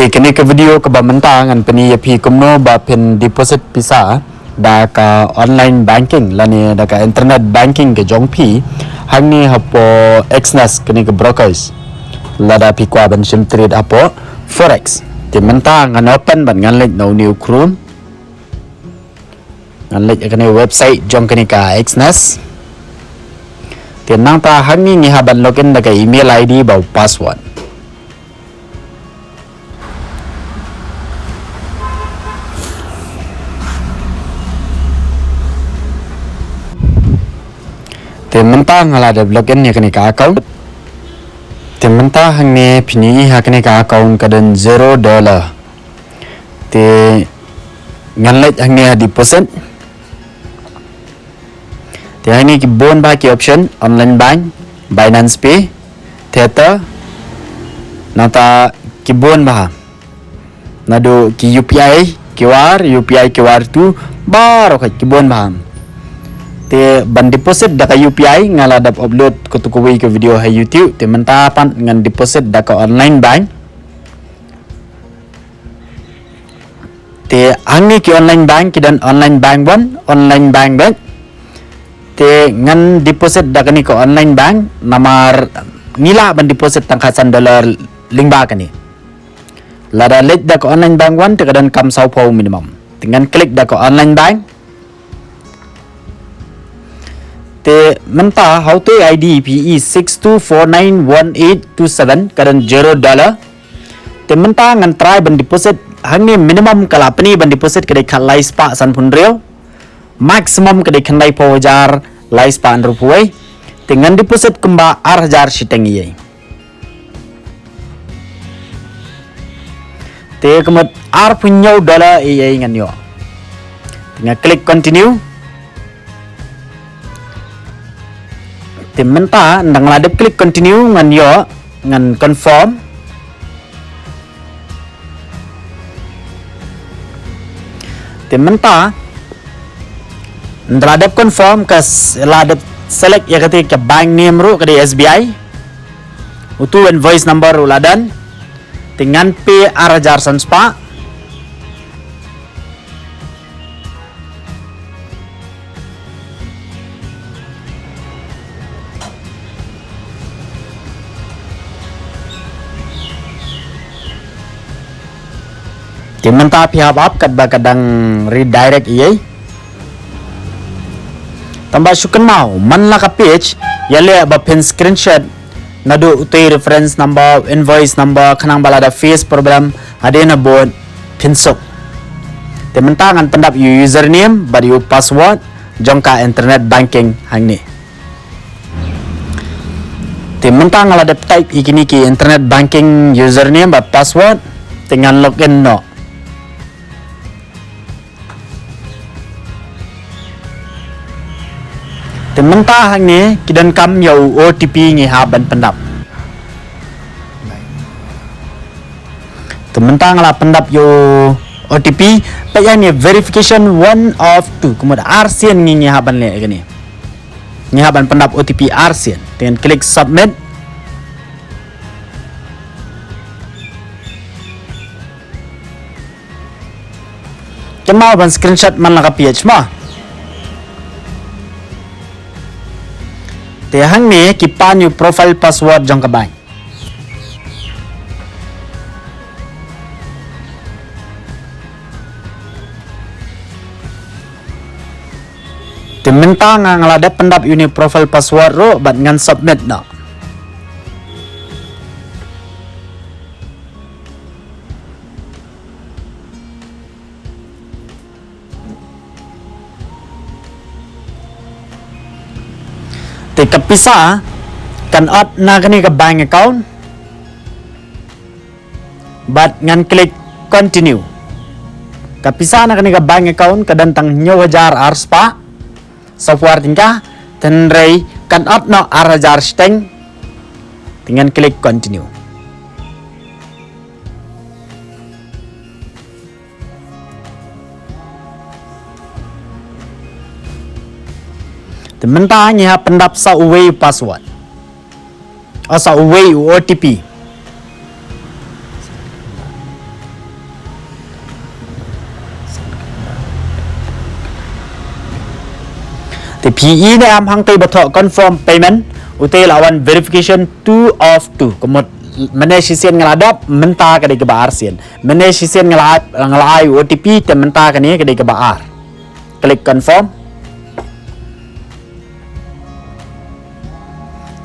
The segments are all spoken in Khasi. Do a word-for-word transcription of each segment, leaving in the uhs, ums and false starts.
Te kane ka video kaba mynta ngan pyni ïa phi kumno ba phin deposit pisa da ka online banking lane da ka internet banking ka jong phi hangne hapoh Exness kane ka brokers. Lada phi kwah ban shim trade hapoh forex. Te mynta ngan open bad ngan leit na u new Chrome. Ngan leit ïa kane website jong kane ka Exness. Te nangta hangne ngi hap ban login da ka email I D bad u password. Te mynta nga la dep login ïa kane ka account. Te mynta hangne phin ïohi ha kane ka account ka don zero dollar. Te ngan leit hangne ha deposit. Te hangne ki bun bha ki option, online bank, Binance Pay, Tether, nangta ki bun bha. Naduh ki U P I, Q R, U P I, Q R two, baroh ki bun bha. Te ban deposit da ka U P I nga la dep upload katto kawei ka video ha YouTube, te mynta pat ngan deposit da ka online bank. Te hangne ki online bank ki don online bank one, online bank bad. Te ngan deposit da kane ka online bank namar ngi lah ban deposit tang khatsan dollar lyngba kane. Lada leit da ka online bank one te ka don kam sawphew minimum. Te ngan click da ka online bank. Te mynta ha uto u I D phi ïohi six two four nine one eight two seven ka don zero dollar. Te mynta ngan try ban deposit hangne minimum ka la pyni ban deposit ka dei khatlai spah sanphew hynriew. Maximum ka dei khyndaiphew hajar lai spah hynriewphew wei. Te ngan deposit kumba ar hajar shiteng ïa. Te ka mut arphew hynñiew dollar ïa ngan ïoh. Te nga click continue. Te mynta nda nga la dep click continue ngan ïoh ngan confirm. Te mynta nda la dep confirm ka s-, la dep select ïa kata ka bank name ruh ka dei S B I. Uto u invoice number ruh la don. Te ngan pay ar hajar san spah. Te mynta phi hap ap katba ka dang redirect ïa. Tangba shu kynmaw man la ka page ïaleh ba phin screenshot naduh utei reference number, invoice number, khnang ba lada face problem hadien habud phin suk. Te mynta ngan pyndap ïa u username bad ïa u password jong ka internet banking hangne. Te mynta nga la dep type ïa kine ki internet banking username bad password, te ngan login noh. Te mynta hangne ki donkam ïa u O T P ngi hap ban pyndap. Te mynta nga la pyndap ïa u O T P, peit hangne verification one of two, ka mut arsien ngi, ngi hap ban leh kane. Ngi hap ban pyndap O T P arsien. Te ngan click submit. Kynmaw ban screenshot man la ka page mo. Te hangne ki pan ïa u profile password jong ka bank. Te mynta nga, nga la dep pyndap ïa une u profile password ruh bad ngan submit noh. Te ka pisa kan ot na kane ka bank account. Bad ngan click continue. Ka pisa na kane ka bank account ka don tang hynñiew hajar ar spah. Software tyngka, hynrei kan ot noh ar hajar shiteng. Te ngan click continue. Te mynta ngi hap pyndap sa uwei u password. O sa uwei u O T P. Phi i ne em hangtei ba thoh confirm payment, utei la wan verification two of two. Ka mut mynne shisien nga la dap, mynta ka dei kaba ar sien. Mynne shisien nga la, nga la ai O T P, te mynta kane ka dei kaba ar. Click confirm.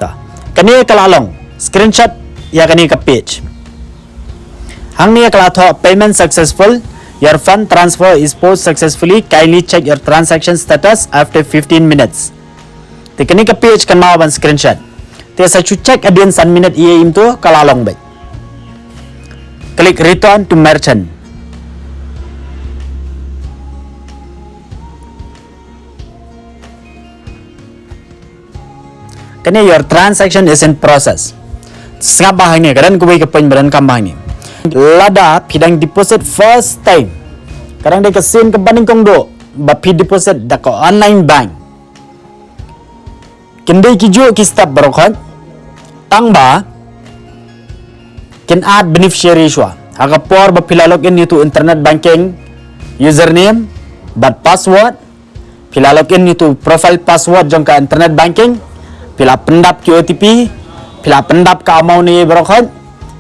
Ta. Kane ka la long screenshot ïa kane ka page. Hangne ka la thoh payment successful. Your fund transfer is post successfully. Kindly check your transaction status after fifteen minutes. Te kane ka page kan maw ban screenshot. Te sa shu check hadien san minit ïa im tu ka la long beit. Click return to merchant. Kane your transaction is in process. Sngap ba hangne, ka don kawei ka point ba donkam ba hangne. Lada phi dang deposit first time, ka dang dei ka sien kaba nyngkong doh ba phi deposit da ka online bank. Kin dei kijuh ki step baroh khoit. Tang ba kin add beneficiary shuwa. Ha ka por ba phi la login ïa utu internet banking username bad password, phi la login ïa utu profile password jong ka internet banking, phi la pyndap ki O T P, phi la pyndap ka amount ïa baroh khoit,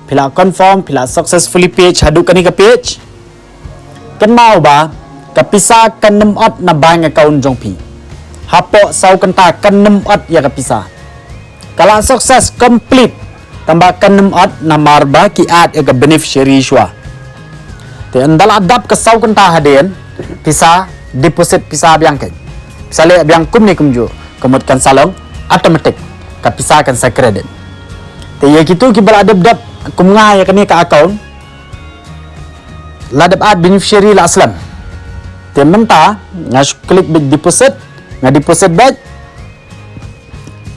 phi la confirm, phi la successfully paid haduh kane ka page. Kynmaw ba ka pisa kan nym ot na bank account jong phi. Hapoh saw kynta kan nym ot ïa ka pisa. Ka la success complete. Tang ba kan nym ot namar ba ki add ïa ka beneficiary shuwa. Te ynda la dap ka saw kynta hadien, pisa deposit pisa biang kein. Pisa leh biang kumne kumjuh, ka mut kan sa long automatic. Ka pisa kan sa credit. Te ïa kitu kiba la dep dep kum nga ïa kane ka account, la dep add beneficiary la slem. Te mynta nga shu click beit deposit, nga deposit beit.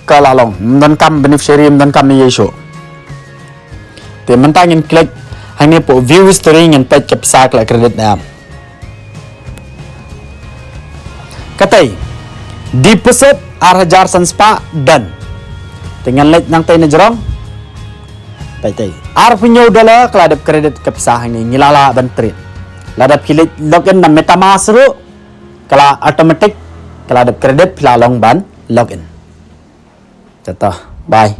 Ka la long, ym donkam beneficiary, ym donkam ne ïa shuh. Te mynta ngin click hangne hapoh view history, ngin peit ka pisa ka la credit ne em. Katei, deposit ar hajar san spah, done. Te ngan leit nangtei na jrong. Peit tei, arphew hynñiew dollar ka la dep credit ka pisa hangne, ngi la lah ban trade. Lada phi leit login na MetaMask ruh, ka la automatic, ka la dep credit, phi la long ban login. Te to, bye.